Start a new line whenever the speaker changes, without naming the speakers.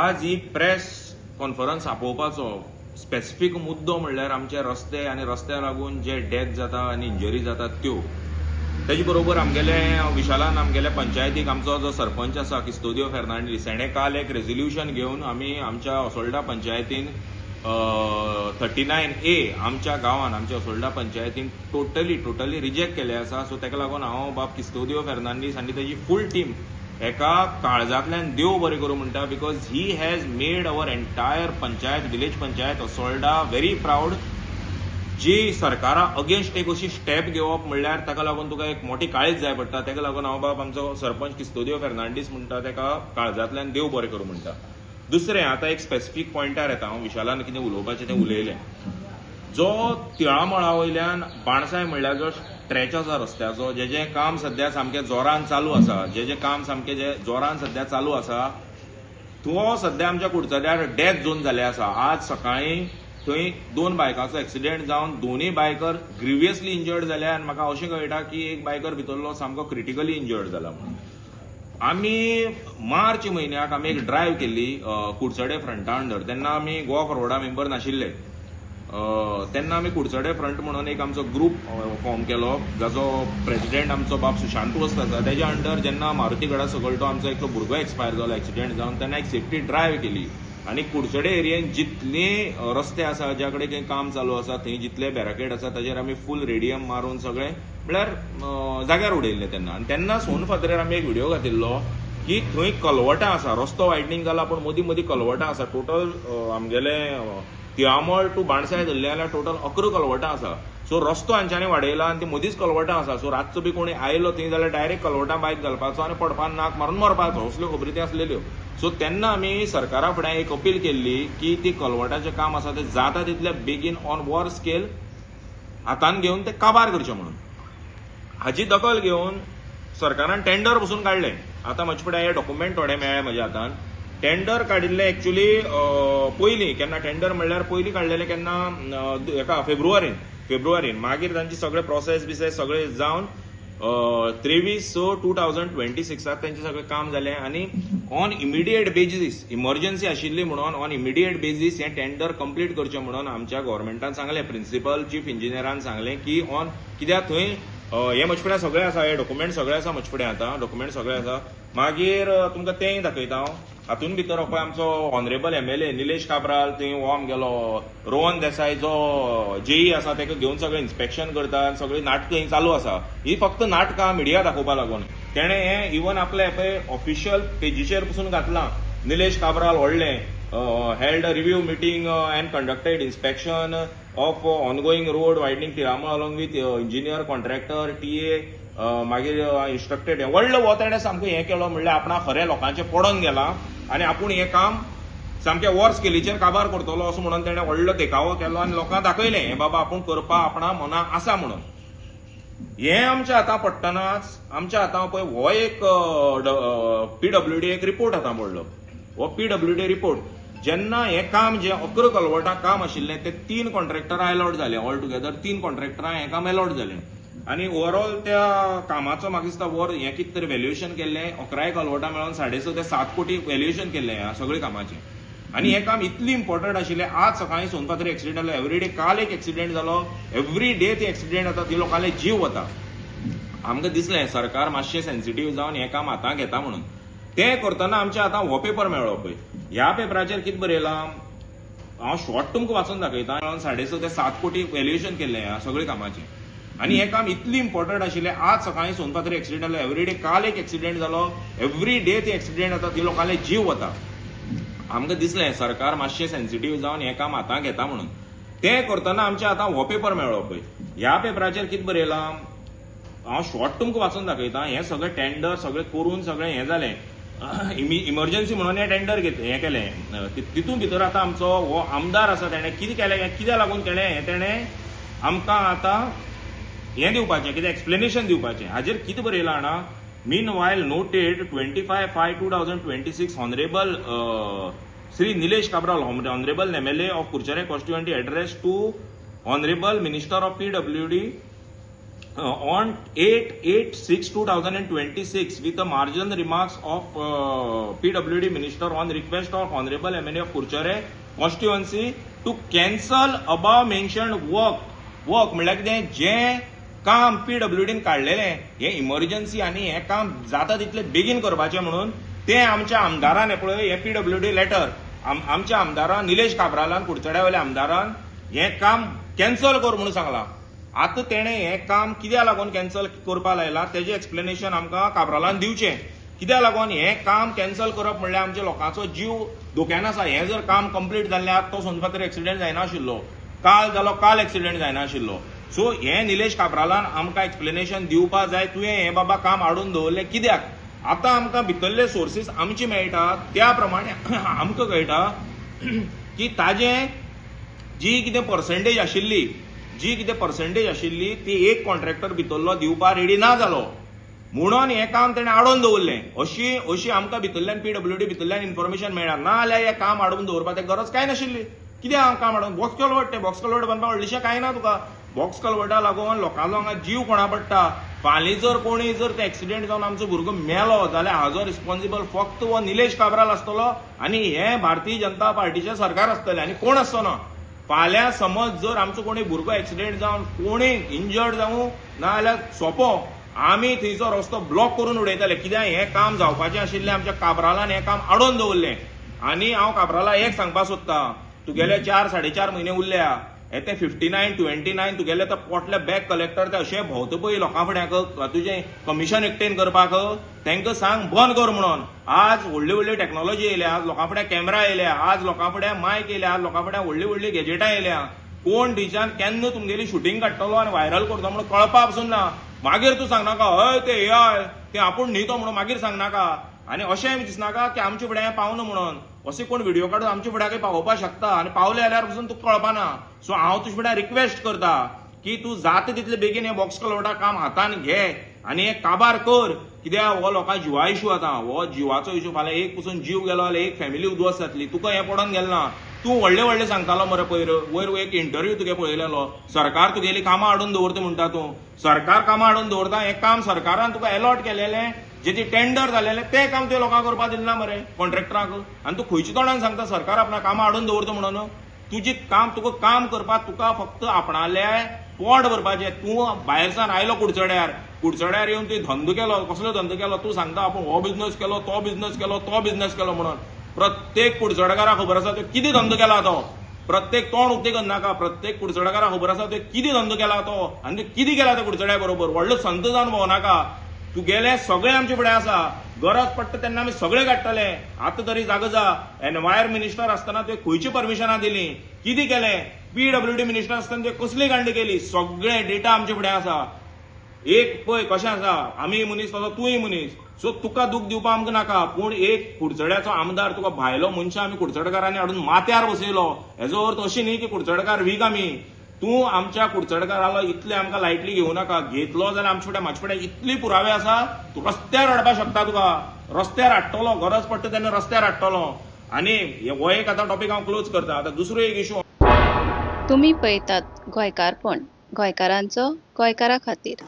आज ही press conference आपोवपाचो specific मुद्दो म्हणल्यार आमचे रस्ते आनी रस्त्या लागून जे डेथ जाता आनी इंजरी जातात त्यो. तेजे बरोबर आमगेले विशालान आमगेले पंचायतीक आमचो जो सरपंच आसा किस्तोदियो फेर्नांडीस, हेणें काल एक रेजोल्युशन घेवन आमी आमच्या असोल्डा पंचायतीन 39A आमच्या गांवान, आमच्या असोल्डा पंचायतीन टोटली टोटली रिजेक्ट केले आसा. सो ताका लागून हांव बाब किस्तोदियो फेर्नांडीस आनी तेजी फूल टीम एका काळजांतल्यान देव बरें करूं म्हणटा, because he has made our entire panchayat, village panchayat Assolda very proud. जी सरकारा अगेन्स्ट एक अशी स्टेप घेवप म्हणल्यार ताका लागून तुका एक मोठी काळीज जाय पडटा. ताका लागून हांव बाब आमचो सरपंच किस्तोदियो फेर्नांडीस म्हणटा, ताका काळजांतल्यान देव बरें करूं म्हणटा. दुसरें, आतां एक स्पेसिफीक पॉयंटार येता हांव. विशालान कितें उलोवपाचें तें उलयलें. जो तिळामळा वयल्यान बाणसाय म्हणल्यार जो स्ट्रेच आसा रस्त्याचो, जेजें काम सद्या सामकें जोरान चालू आसा, जेजें काम सामकें जे जोरान सद्या चालू आसा, तो सद्या आमच्या कुडचड्यार डेथ झोन जाल्ले आसा. आज सकाळीं थंय दोन बायकाचो एक्सिडेंट जावन दोनूय बायकर ग्रिवियसली इंजर्ड जाले आनी म्हाका अशें कळटा की एक बायकर भितरलो सामको क्रिटिकली इंजर्ड जाला म्हणून. आमी मार्च म्हयन्याक आमी एक ड्रायव्ह केल्ली कुडचडे फ्रंटा अंडर. तेन्ना आमी गोवा फॉरवर्डा मेंबर नाशिल्ले. तेन्ना आमी कुडचडे फ्रंट म्हणून एक आमचो ग्रुप फॉर्म केलो, जाचो प्रेसिडेंट आमचो बाब सुशांत वस्त आसा. तेज्या अंडर जेन्ना मारुती गडा सकयल तो आमचो एकलो भुरगो एक्सपायर जालो एक्सिडेंट जावन, तेन्ना एक सेफ्टी ड्रायव्ह केली आनी कुडचडे एरियेन जितले रस्ते आसा, ज्या कडेन खंय काम चालू आसा, थंय जितले बॅरिकेड आसा, ताजेर आमी फूल रेडियम मारून सगळें म्हळ्यार जाग्यार उडयल्लें तेन्ना. आनी तेन्ना सोन फातरेर आमी एक व्हिडिओ घातिल्लो की थंय कलवटां आसा, रस्तो वायडनींग जाला पूण मदीं मदीं कलवटां आसा. टोटल आमगेले तिळामळ टू बाणसाय धरले जाल्यार टोटल 11 कलवटां आसा. सो रस्तो हांच्यांनी वाडयला आनी ती मदींच कलवटां आसा. सो रातचो बी कोणी आयलो थंय जाल्यार डायरेक्ट कलवटां बायक घालपाचो आनी पडपा, नाक मारून मरपाचो, असल्यो खबरी त्यो आसलेल्यो. सो तेन्ना आमी सरकारा फुडें एक अपील केल्ली की ती कलवटाचें काम आसा तें जाता तितले बेगीन ऑन वॉर स्केल हातान घेवन ते काबार करचें म्हणून. हाजी दखल घेवन सरकारान टेंडर पसून काडलें. आतां म्हजे फुडें हे डॉक्युमेंट थोडे मेळ्ळे म्हज्या हातान. टेंडर काडिल्लें एक्चुली पयलीं केन्ना, टेंडर म्हणल्यार पयलीं काडलेलें केन्ना, हेका फेब्रुवारीन फेब्रुवारीन. मागीर तांची सगळे प्रोसेस बिसेस सगळे जावन 23/6/2026 तांचें सगळें काम जालें आनी ऑन इमिडिएट बेजीस, इमर्जन्सी आशिल्ली म्हणून ऑन इमिडिएट बेजीस हें टेंडर कंप्लीट करचें म्हणून आमच्या गव्हर्मेंटान सांगलें, प्रिन्सिपल चीफ इंजिनियरान सांगलें की ऑन कित्याक थंय हे म्हजे फुडें सगळें आसा, हे डॉक्युमेंट सगळे आसा म्हजे फुडें. आतां डॉक्युमेंट सगळे आसा. मागीर तुमकां तेंय दाखयता हांव. हातून भितर पळय आमचो ऑनरेबल एमएलए निलेश काब्राल थंय हो आमगेलो रोहन देसाय जो जेई आसा ताका घेवन सगळें इन्स्पेक्शन करता आनी सगळीं नाटकां ही चालू आसा. ही फक्त नाटकां मिडिया दाखोवपा लागून तेणें हें इवन आपले पळय ऑफिशियल पेजीचेर पसून घातलां. निलेश काब्राल व्हडलें held a review meeting and conducted inspection of ongoing road widening Tilamol along with engineer, contractor, TA. मागीर इन्स्ट्रक्टेड व्हडलो हो तेणें सामको हें केलो म्हणल्यार आपणा खरें लोकांचें पडोन गेलां आनी आपूण हें काम सामकें वॉर स्केलीचेर काबार करतलो असो म्हणून तेणें व्हडलो देखावो केलो आनी लोकांक दाखयलें हें बाबा आपूण करपा आपणा मना आसा म्हणून. हें आमच्या हातां पडटनाच आमच्या हातां पळय हो एक पीडब्ल्यूडी एक रिपोर्ट हातां पडलो. हो पीडब्ल्यूडी रिपोर्ट, जेन्ना हें काम जें 11 कलवटां काम आशिल्लें ते तीन कॉन्ट्रॅक्टरां एलॉट जाले. ऑल टुगेदर तीन कॉन्ट्रॅक्टरां हें काम एलॉट जालें आनी ओवरऑल त्या कामाचो म्हाका दिसता वर हें कितें तरी व्हॅल्युएशन केल्लें, 11 कलवटां मेळोन 6.5 ते 7 कोटी व्हॅल्युएशन केल्लें ह्या सगळ्या कामाचें. आनी हें काम इतली इम्पॉर्टंट आशिल्लें. आज सकाळीं सोनपात्री एक्सिडेंट जालो, एवरी डे, काल एक एक्सिडेंट जालो, एवरी डे ते एक्सिडेंट जाता, ती लोकांले जीव वता. आमकां दिसलें सरकार मातशें सेन्सिटीव जावन हें काम हातांत घेता म्हणून. तें करतना आमच्या हातांत हो पेपर मेळ्ळो पळय. ह्या पेपराचेर कितें बरयलां, हांव शॉर्ट तुमकां वाचून दाखयता. 6.5 ते 7 कोटी व्हॅल्युएशन केल्लें ह्या सगळ्या कामाचें आनी हें काम इतली इम्पॉर्टंट आशिल्लें. आज सकाळीं सोनपात्री एक्सिडेंट जालो, एवरी डे, काल एक एक्सिडेंट जालो, एवरी डे ते एक्सिडेंट जाता, ती लोकांले जीव वता. आमकां दिसलें सरकार मातशें सेन्सिटीव जावन हें काम हातांत घेता म्हणून. तें करतना आमच्या हातांत हो पेपर मेळ्ळो पळय. ह्या पेपराचेर कितें बरयलां, हांव शॉर्ट तुमकां वाचून दाखयता. हें सगळें टेंडर सगळें करून सगळें हें जालें, इमर्जन्सी म्हणून हें टेंडर घेत हें केलें. तितून भितर आतां आमचो हो आमदार आसा, तेणें कितें केलें, कित्याक लागून केलें हें तेणें आमकां आतां हें दिवपाचें, कितें एक्सप्लेनेशन दिवपाचें. हाजेर कितें बरयलां जाणा? Meanwhile noted 25/5/2026, Honourable Shri Nilesh Cabral, Honourable MLA of Curchorem constituency, address to Honourable Minister of PWD. On 8/8/6/2026 with the margin remarks of PWD Minister on request of Honorable MLA of Curchorem constituency to cancel above mentioned work. Work म्हणल्यार कितें? जें काम पीडब्ल्यूडीन काडलेलें हें emergency आनी हें काम जाता तितलें बेगीन करपाचें म्हणून, तें आमच्या आमदारान, हें पळय, हें पीडब्ल्यूडी लेटर, आमच्या आमदारान निलेश काब्रालान, कुडचड्या वयल्या आमदारान हें काम कॅन्सल कर म्हणून सांगलां. आतां तेणें हें काम कित्याक लागून कॅन्सल करपाक लायलां तेजें एक्सप्लेनेशन आमकां काब्रालान दिवचें. कित्याक लागून हें काम कॅन्सल करप म्हणल्यार आमच्या लोकांचो जीव धोक्यान आसा. हें जर काम कंप्लीट जाल्लें, तो सोनपात्र एक्सिडेंट जायनाशिल्लो. काल जालो, काल एक्सिडेंट जायनाशिल्लो. सो हें निलेश काब्रालान आमकां एक्सप्लेनेशन दिवपा जाय. तुवें हें बाबा काम हाडून दवरलें कित्याक? आतां आमकां भितरले सोर्सीस आमचे मेळटा त्या प्रमाणे आमकां कळटा की ताजें जी कितें पर्संटेज आशिल्ली ती एक कॉन्ट्रॅक्टर भितरलो दिवपा रेडी ना जालो म्हणून हें काम तेणें आडोवन दवरलें, अशी आमकां भितरल्यान, पीडब्ल्यूडी भितरल्यान इन्फॉर्मेशन मेळ्ळा. ना जाल्यार हें काम हाडून दवरपा तें गरज कांय नाशिल्ली. कित्याक काम हाडून? बॉक्स कलवर्ट, तें बॉक्स कलवर्ट बांदपाक व्हडलेशें कांय ना तुका. बॉक्स कलवर्टा लागून लोकांचो हांगा जीव कोणा पडटा. फाल्यां जर कोणी जर ते एक्सिडेंट जावन आमचो भुरगो मेलो जाल्यार हाजो रिस्पॉन्सिबल फक्त हो निलेश काब्राल आसतलो आनी हें भारतीय जनता पार्टीचें सरकार आसतलें आनी कोण आसचो ना. फाल्यां समज जर आमचो कोणी भुरगो एक्सिडेंट जावन कोणी इंजर्ड जावं ना जाल्यार सोंपो, आमी थंयचो रस्तो ब्लॉक करून उडयतले. कित्याक हें काम जावपाचें आशिल्लें, आमच्या काब्रालान हें काम आडोवन दवरलें. आनी हांव काब्राला एक सांगपाक सोदतां, तुगेले 4-4.5 म्हयने उरल्या. हे ते 59-29 तुगेले ते पोटले बॅग कलेक्टर ते अशे भोंवता पळय लोकां फुड्याक तुजें कमिशन एकटेन करपाक, तांकां सांग बंद कर म्हणून. आज व्हडली व्हडली टॅक्नॉलॉजी येयल्या, आज लोकां फुड्याक कॅमेरा येयल्या, आज लोकां फुड्याक मायक येयल्या, आज लोकां फुड्याक व्हडली व्हडली गॅजेटां येयल्या. कोण थंयच्यान केन्ना तुमगेली शुटींग काडटलो आनी व्हायरल करतलो म्हणून कळपा पसून ना. मागीर तूं सांगनाका, हय ते एआय ते आपूण न्ही तो म्हणून मागीर सांगनाका. आनी अशें दिसनाका की आमच्या फुड्यान पावना म्हणून. अशें कोण व्हिडिओ काडून आमच्या फुड्याकय पावोवपाक शकता आनी पावले जाल्यार पसून तुका कळपाना. सो हांव तुजे फुड्यान रिक्वेस्ट करता की तूं जाता तितले बेगीन हें बॉक्स कलवर्टा काम हातान घे आनी हें काबार कर. कित्याक हो लोकां जिवा इशू आतां, हो जिवाचो इशू. फाल्यां एक पसून जीव गेलो जाल्यार एक फॅमिली उद्ध्वस्त जातली. तुका हें पडोन गेलें ना. तूं व्हडले व्हडले सांगतालो मरे पयर वयर, एक इंटरव्यू तुगे पळयलेलो, सरकार तुगेली कामां हाडून दवरता म्हणटा तूं. सरकार कामां हाडून दवरता, हें काम सरकारान तुका एलॉट केलेलें, जेची टेंडर जालेलें, तें काम तुवें लोकांक करपाक दिलें ना मरे कॉन्ट्रॅक्टरांक. आनी तूं खंयच्या तोंडान सांगता सरकार आपणा कामां हाडून दवरता म्हणून? तुजी काम, तुका काम करपाक, तुका फक्त आपणाले पोट भरपाचें. तूं भायरसान आयलो कुडचड्यार, कुडचड्यार येवन तुवें धंदो केलो. कसलो धंदो केलो? तूं सांगता आपूण हो बिजनस केलो, तो बिजनस केलो, तो बिजनस केलो म्हणून. प्रत्येक कुडचडेकाराक खबर आसा तुवें कितें धंदो केला तो. प्रत्येक तोंड उक्तें करनाका. प्रत्येक कुडचडेकाराक खबर आसा तुवें कितें धंदो केला तो आनी तुवें कितें केला त्या कुडचड्या बरोबर. व्हडलो संत जावन भोंवनाका. तुगेले सगळे आमचे फुडें आसा. गरज पडटा तेन्ना आमी सगळे काडटले. आतां तरी जागो जा. एनवायर मिनिस्टर आसतना तुवें खंयची परमिशनां दिली, कितें केलें? पीडब्ल्यूडी मिनिस्टर आसतना तुवें कसली कांड केली? सगळे डेटा आमचे फुडें आसा. एक पळय कशें आसा, आमी मनीस तसो तूंय मनीस. सो तुका दूख दिवपा आमकां नाका, पूण एक कुडचड्याचो आमदार, तुका भायलो मनशां आमी कुडचडकारांनी हाडून माथ्यार बसयलो. हेजो अर्थ अशी न्ही की कुडचडकार वीक आमी. तूं आमच्या कुडचडकारालो इतले आमकां लायटली घेवं नाका. घेतलो जाल्यार आमचे फुडें, म्हाजे फुडें इतली पुरावे आसा, तूं रस्त्यार हाडपाक शकता. तुका रस्त्यार हाडटलो, गरज पडटा तेन्ना रस्त्यार हाडटलो. आनी हो एक आतां टॉपीक हांव क्लोज करता. आतां दुसरो एक इशू.
तुमी पळयतात गोंयकारपण, गोंयकारांचो गोंयकारा खातीर.